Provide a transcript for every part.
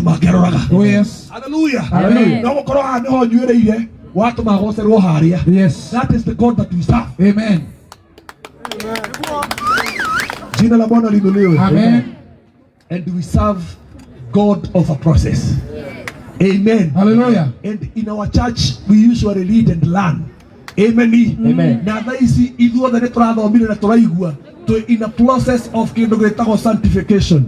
Mangĩ aroraga. Oh yes. Haleluya. Amen. No gũkorwo haha nĩho nyuĩrĩire watũma gocerwo harĩa. That is the God that we serve. Amen. Jina la Bwana liinuliwe. Amen. And we serve God of a process. Amen. Hallelujah. And in our church we usually read and learn. Amen. Amen. Na thaa ici ithuothe nĩ tũrathomire na tũraigua twĩ in a process of kĩndũ gĩtagwo sanctification.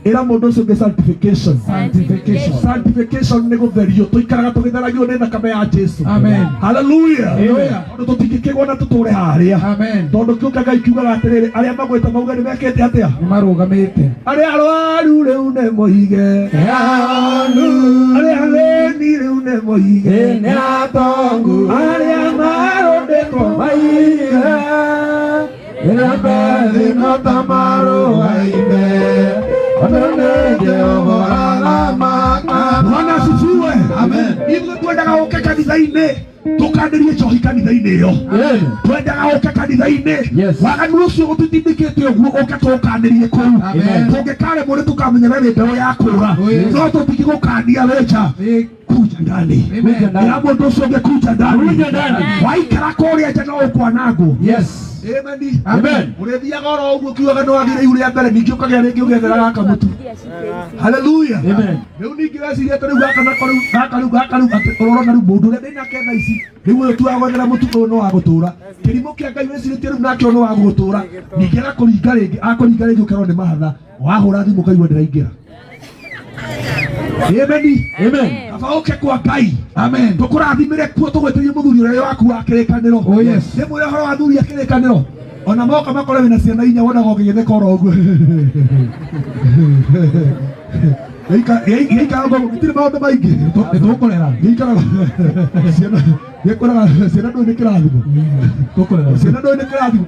Ĩra mũndũ ũcio ũngĩ, sanctification. Sanctification. Sanctification nĩ gũtherio, tũikaraga tũgĩtheragio nĩ thakame ya Jesu. Amen. Haleluya. Hallelujah. Tondũ tũtingĩkĩgwa na tũtũre harĩa. Amen. Tondũ kĩu kĩa Ngai kiugaga atĩrĩrĩ, arĩa magwĩta mauge nĩ mekĩte atĩa? Nĩ marũgamĩte. Arĩa arwaru rĩu nĩ moige, arĩa athĩni rĩu nĩ moige, Nĩ atongu. Arĩa marũndĩtwo maige ĩra no ta marũgaime tondũ nĩ Jehova ũrathamaka. Bwana asifiwe. Amen. Ithuĩ twendaga ũke kanitha-inĩ tũkanĩrie njohi kanitha-inĩ ĩyo. Amen. Twendaga ũke kanitha-inĩ. Waganu ũcio ũtũtindĩkĩte ũguo ũke tũkanĩrie kũu. Amen. Tũngĩkaremwo nĩ tũkamenya we wĩ mbeũ ya kũra. Oh, yes. No tũtingĩgũkania wĩnja. Kuja ndani. Amen. Ĩra mũndũ ũcio ũngĩ, kuja ndani. Kuja ndani. Waikara kũrĩa nja no ũkwanangwo. Amen. Amen. Ũrĩthiaga oro ũguo ũkiugaga nĩ wagĩire ihu rĩa mbere, ningĩ ũkagĩa rĩngĩ ũgethera gaka mũtu. Haleluya. Amen. Rĩu ningĩ weciria atĩ rĩu gaka nako rĩu gaka rĩu gaka rĩu atĩ ũrorona rĩu mũndũ ũrĩa ndĩ nake thaa ici rĩu ũyũ tu wa gwethera mũtu ũyũ no wa gũtũra kĩrimũ kĩa Ngai wĩcirĩtie rĩu nake ũyũ no wa gũgũtũra, ningĩ agakũringa rĩngĩ, akũringa rĩngĩ ũkerwo nĩ mahatha wahũra thimũ ũkaigua ndĩraingĩra. Amen. Amen. Kaba ũke kwa Ngai. Amen. Tũkũrathimĩre kuo, tũgwĩtĩrie mũthuri ũrĩa waku wa kĩrĩkanĩro. Oh, yes. Nĩ mwĩre ũhoro wa athuri a kĩrĩkanĩro, ona moka makore wĩna ciana inya wonaga ũgĩgĩtheka oro ũguo. Gĩikaraga ũguo, gĩtirĩ maũndũ maingĩ. Nĩ tũkũrera. Gĩikaraga ciana, gĩkoraga ciana ndũĩ nĩ kĩrathimo. Tũkũrera. Ciana ndũĩ nĩ kĩrathimo.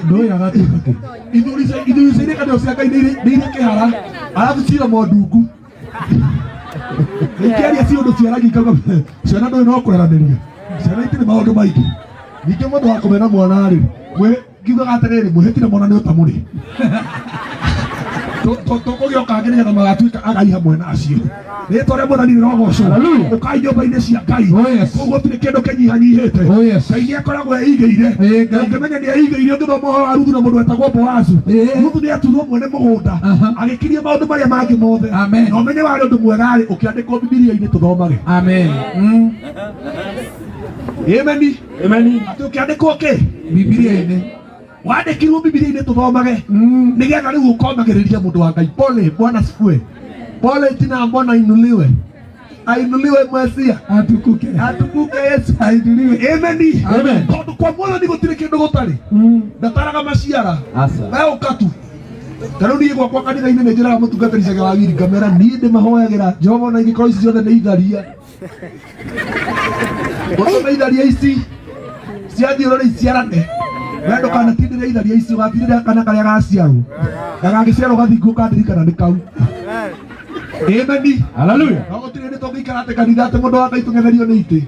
Ndũĩ agatuĩka kĩ. Ithuri cia irĩkanĩro cia Ngai nĩ irĩ kĩhara, arabu ciromo ndungu ikĩaria ci ũndũ ciaragia ikauga ciana ndũĩ no kũreranĩria, ciana itirĩ maũndũ maingĩ. Ningĩ mũndũ wa kũmena mwana rĩ, ngiugaga atĩrĩrĩ, mwĩhĩtire mwana nĩ ũtamũrĩ tũkũgĩoka angĩ nĩgetha magatuĩka agai hamwe na acio. Rĩtwa rĩa Mwathani rĩrogocwo. Hallelujah. Ũkai nyũmba-inĩ cia Ngai. Oh, yes. Koguo gũtirĩ kĩndũ kĩnyihanyihĩte. Oh, yes. Ngai nĩ akoragwo eigĩire. Ĩĩ, Ngai. Ũngĩmenya nĩ eigĩire ũngĩthoma ũhoro wa Ruthu na mũndũ wetagwo Boazu. Ruthu nĩ atuirwo mwene mũgũnda, agĩkiria maũndũ marĩa mangĩ mothe. Amen. Na ũmenye warĩ ũndũ mwega rĩ, ũkĩandĩkwo Bibilia-inĩ tũthomage. Amen. Amen. Amen. Atĩ ũkĩandĩkwo kĩ? Bibilia-inĩ. Wandĩkirwo Bibilia-inĩ tũthomage nĩgetha rĩu ũkomagĩrĩria mũndũ wa Ngai. Pole. Bwana sifue. Pole jina Bwana inuliwe, ainuliwe Mesia. Atukuke. Atukuke Yesu. Ainuliwe. Amen. Amen. Tondũ kwa Mwathani gũtirĩ kĩndũ gũtarĩ, ndataraga maciara. Asa. We ũka tu. Ta rĩu niĩ gwakwa kanitha-inĩ nĩ njĩraga mũtungatĩri Cage wa Wiri, ngamera niĩ ndĩmahoyagĩra Jehova ona ingĩkorwo ici ciothe nĩ itharia, gũtũme itharia ici ciathiĩ ũrore iciarane, we ndũkanatindĩre itharia ici, ũgatindĩra kana karĩa gaciarwo gagagĩciarwo gathingu ũkandirikana nĩ kau. Amen. Hallelujah. No gũtirĩ nĩ tũngĩikara atĩ kanitha atĩ mũndũ wa Ngai tũng'etherio nĩ itĩ,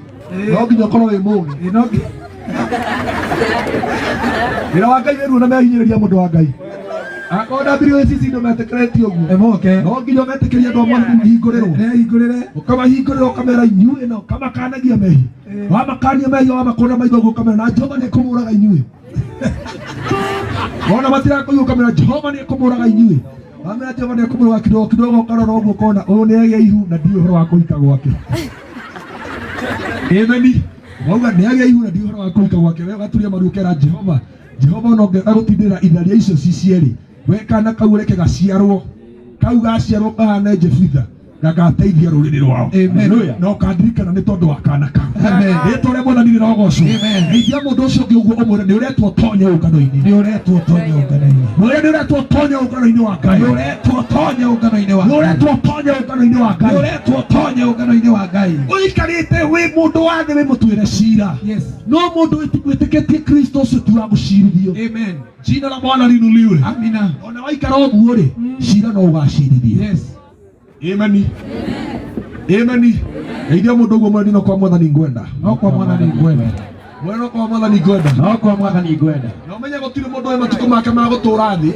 no nginya ũkorwo wĩ mũũgĩ. Ĩ, no Wĩra wa Ngai wĩruo na mehinyĩrĩria mũndũ wa Ngai akorwo ndambirie wĩ cici ndũmetĩkĩrĩtie ũguo. Emoke. No nginya ũmetĩkĩrie andũ a Mwathani mahingũrĩrwo. Nehingũrĩre. Ũkamahingũrĩra ũkamera inyuĩ na ũkamakanagia mehia, wamakania mehia, wamakũra maitho ũguo, ũkamera na Jehova nĩ ekũmũraga inyuĩ. Wona matirakũigua, ũkamera Jehova nĩ ekũmũraga inyuĩ. Wamera Jehova nĩ ekũmũraga, kidogo kidogo ũkarora ũguo ũkona ũyũ nĩ agĩa ihu na ndiũĩ ũhoro wa kũhika gwake. Amen. Wauga nĩ agĩa ihu na ndiũĩ ũhoro wa kũhika gwake, we ũgaturia maru ũkera Jehova, Jehova ona ũngĩenda gũtindĩra itharia icio ci cierĩ, we kana kau ũreke gaciarwo, kau gaciarwo kahane Jefitha gagateithia rũrĩrĩ rwao. Amen. Na ũkandirikana nĩ tondũ wa kana kau. Amen. Rĩtwa rĩa Mwathani rĩrogocwo. Amen. Geithia mũndũ ũcio ũngĩ ũguo ũmwĩre nĩ ũretwo tonye ũngano-inĩ. Nĩ ũretwo tonye ũngano-inĩ. Mwĩre nĩ ũretwo tonye ũngano-inĩ wa Ngai. Nĩ ũretwo tonye ũngano-inĩ wa Nĩ Ngai. ũretwo tonye ũngano-inĩ wa Nĩ Ngai. ũretwo tonye ũngano-inĩ wa Ngai. Ũikarĩte wĩ mũndũ wa thĩ wĩ mũtuĩre cira. No mũndũ wĩtĩkĩtie Kristo ũcio ti wa gũcirithio. Amen. Jina la Bwana liinuliwe. Amina. Ona waikara ũguo rĩ, cira no ũgacirithio. Amen. Amen. Geithia mũndũ ũguo mwene, no kwa Mwathani ngwenda. No kwa Mwathani ngwenda. Mwene, no kwa Mwathani ngwenda. No kwa Mwathani ngwenda. Na ũmenye gũtirĩ mũndũ ũĩ matukũ make ma gũtũra thĩ,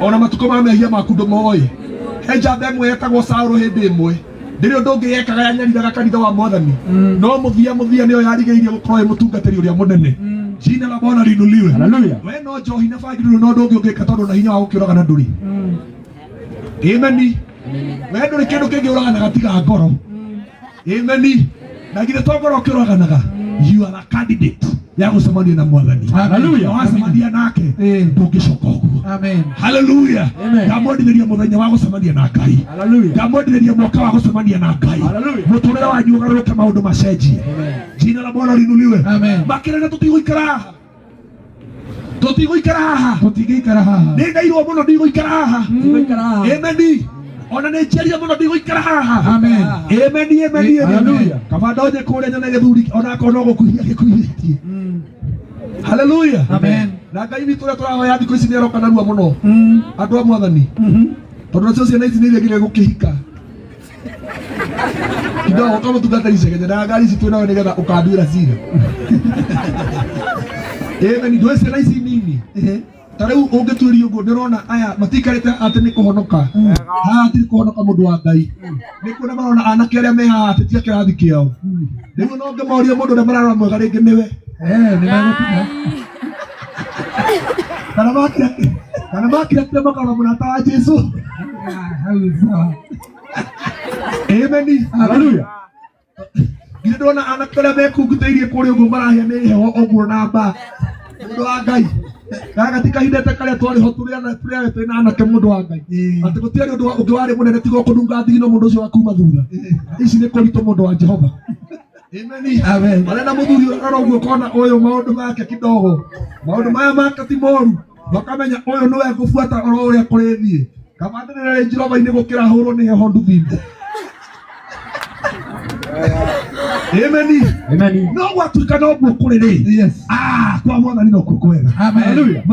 ona matukũ ma mehia maku ndũmoĩ. He njamba ĩmwe yetagwo Saũlũ hĩndĩ ĩmwe ndĩrĩ ũndũ ũngĩ yekaga yanyariraga kanitha wa mwathani no mũthia mũthia nĩyo yarigĩrĩirie gũkorwo ĩ mũtungatĩri ũrĩa mũnene. Jina la Bwana liinuliwe. Haleluya. We no njohi na bangi ndũrĩ na ũndũ ũngĩ ũngĩka tondũ na hinya wa gũkĩũragana ndũrĩ. Ameni. We ndũrĩ kĩndũ kĩngĩ ũraganaga tiga ngoro. Ameni. Na githĩ to ngoro ũkĩũraganaga? You are a candidate ya gũcemania na mwathani. Hallelujah. Na wacemania nake ndũngĩcoka ũguo. Amen. Haleluya. Amen. Ndamwendithĩria mũthenya wa gũcemania na Ngai. Haleluya. Ndamwendithĩria mwaka wa gũcemania na Ngai. Hallelujah. Mũtũrĩre wanyu ũgarũrũke maũndũ macenjie. Jina la Bwana liinuliwe. Amen. Makĩrĩra tũtigũikara haha. Tũtigũikara haha. Tũtingĩikara haha. Nĩ ndairwo mũno ndigũikara haha. Tũtingĩikara haha. Ameni. Ona nĩ njiaria mũno ndigũikara haha. Amen. Ameni, ameni, ameni. Hallelujah. Kaba ndonye kũrĩa nyone gĩthuri ona akorwo no gũkuhia gĩkuhĩtie. Hallelujah. Amen. Na Ngai witũ ũrĩa tũrahoya thikũ ici nĩ aroka narua mũno. Andũ a mwathani. Tondũ nacio ciana ici nĩ iregire gũkĩhika. Kidogo kama mũtungatĩri Chegenya na ngari ici twĩnayo nĩgetha ũkanduĩra cira. Amen. Ndũĩ ciana ici nini. Ta rĩu ũngĩtuĩria ũguo ndĩrona aya matiikarĩte atĩ nĩ kũhonoka. Haha hatirĩ kũhonoka mũndũ wa Ngai. Nĩ kuona marona anake arĩa me haha atĩ ti a kĩrathi kĩao. Rĩu no ngĩmoria mũndũ ũrĩa mararora mwega rĩngĩ nĩwe. Nĩ megũtiga. Kana makira kana makira kĩrĩa makarora mũrata wa Jesu. Hau sawa. Amen. Haleluya. Githĩ ndona anake arĩa mekungutĩirie kũrĩa ũguo marahĩa nĩ heho ũguo na mbaa. Mũndũ wa Ngai. Gaka ti kahinda ta karĩa twarĩ ho tũrĩ ana- twĩ na anake mũndũ wa Ngai. Atĩ gũtiarĩ ũndũ ũngĩ warĩ mũnene tiga o kũnunga thigino mũndũ ũcio wa kuma thutha. Ici nĩ kũritũ mũndũ wa Jehova. Amen. Amen. Marenda mũthuri ũrarora ũguo ũkona ũyũ maũndũ make kidogo. Maũndũ maya make ti moru. Makamenya ũyũ nĩwe ngũbuata oro ũrĩa kũrĩthiĩ. Kaba ndĩrĩre njirova-inĩ gũkĩra hũrwo nĩ heho nduthi-inĩ. Amen. Amen. No gwatuĩka noguo kũrĩ rĩ. Yes. Ah, kwa mwathani nokuo kwega. Amen. Hallelujah.